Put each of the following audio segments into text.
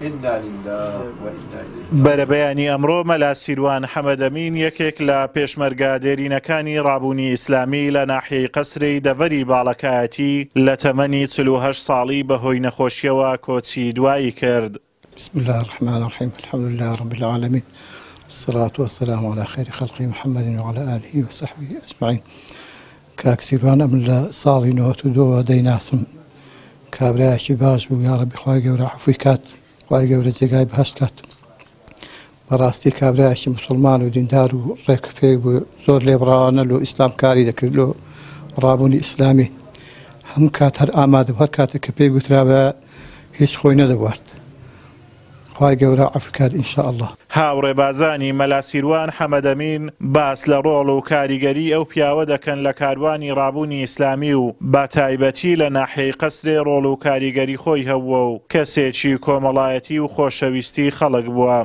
انا للە و انا الیه راجعون. بەرەبەیانی ئەمڕۆ مەلا سیروان حەمەدەمین یەکێک لە پێشمەرگە دێرینەکانی ڕابوونی ئیسلامی لە ناحیەی قەسرێی دەڤەری باڵەکایەتی لە تەمەنی 48 ساڵی بەهۆی نەخۆشیەوە کۆچی دوایی کرد. بسم اللە الرحمن الرحیم الحمد للە رب العالمین والصلاة والسلام علی خیر خلقه محمد وعلی آله وصحبه اجمعین کاک سیروان ئەمن لە ساڵی 92 دەیناسم کابرایەکی باش بوو یاڕەبی خوای گەورە عەفوی کات خوای گەورە جێگای بەهەشت کات بەڕاستی کابرایەکی مسلمان و دیندار و ڕێک پێک بوو زۆر لێبڕاوانە لۆ ئیسلام کاری دەکرد لۆ ڕابوونی ئیسلامی هەموو کات هەر ئامادە هەر کاتێک کە پێی گوترابە هیچ خۆی نەدەبوارد خوای گەورە عەفو کات ان شاء اللە. هاوڕێبازانی مەلا سیروان حەمەدەمین باس لە ڕۆڵ و کاریگەری ئەو پیاوە دەکەن لە کاروانی ڕابوونی ئیسلامی و بە تایبەتی لە ناحیەی قەسرێ ڕۆڵ و کاریگەری خۆی هەبووە و کەسێکی کۆمەڵایەتی و خۆشەویستی خەڵک بووە.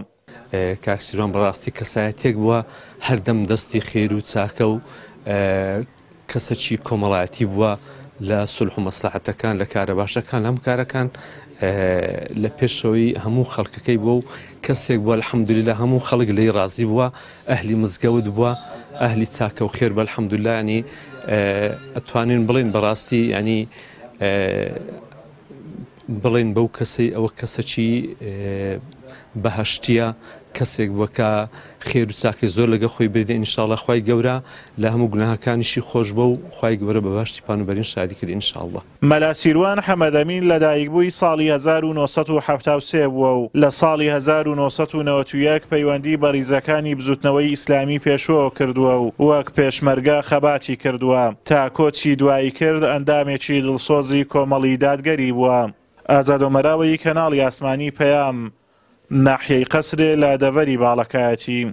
کاک سیروان بەڕاستی کەسایەتیەک بووە هەردەم دەستی خێر و چاکە و کەسەکی کۆمەڵایەتی بووە لە سولح و مەسلحەتەکان لە کارە باشەکان لە هەموو کارەکان لە پێشەوەی هەموو خەڵکەکەی بووە و کەسێک بووە الحمدللە هەموو خەڵک لێی ڕازی بووە ئەهلی مزگەوت بووە ئەهلی چاکە و خێر بە الحمدللە ینی ئەتوانین بڵێن بەڕاستی ینی بڵێن بەو کەسەی ئەوە کەسەکی بەهەشتیە کەسێک بووە کە خێر و چاکەی زۆر لەگە خۆی بردە ان شاء اللە خوای گەورە لە هەموو گوناهەکانیشی خۆش بوە و خوای گەورە بە بەهەشتی پان و بەرین شادی کرد ان شاء اللە. مەلا سیروان حەمەدەمین لەدایکبووی ساڵی 1973 بووە و لە ساڵی 1991 پەیوەندی بە ریزەکانی بزوتنەوەی ئیسلامی پێشووەوە کردووە و وەک پێشمەرگە خەباتی کردووە. تا کۆچی دوایی کرد ئەندامێکی دڵسۆزی کۆمەڵی دادگەری بووە. ئازاد ئۆمەراوی، کەناڵی ئاسمانی پەیام، ناحیەی قەسرێ لە دەڤەری باڵەکایەتی.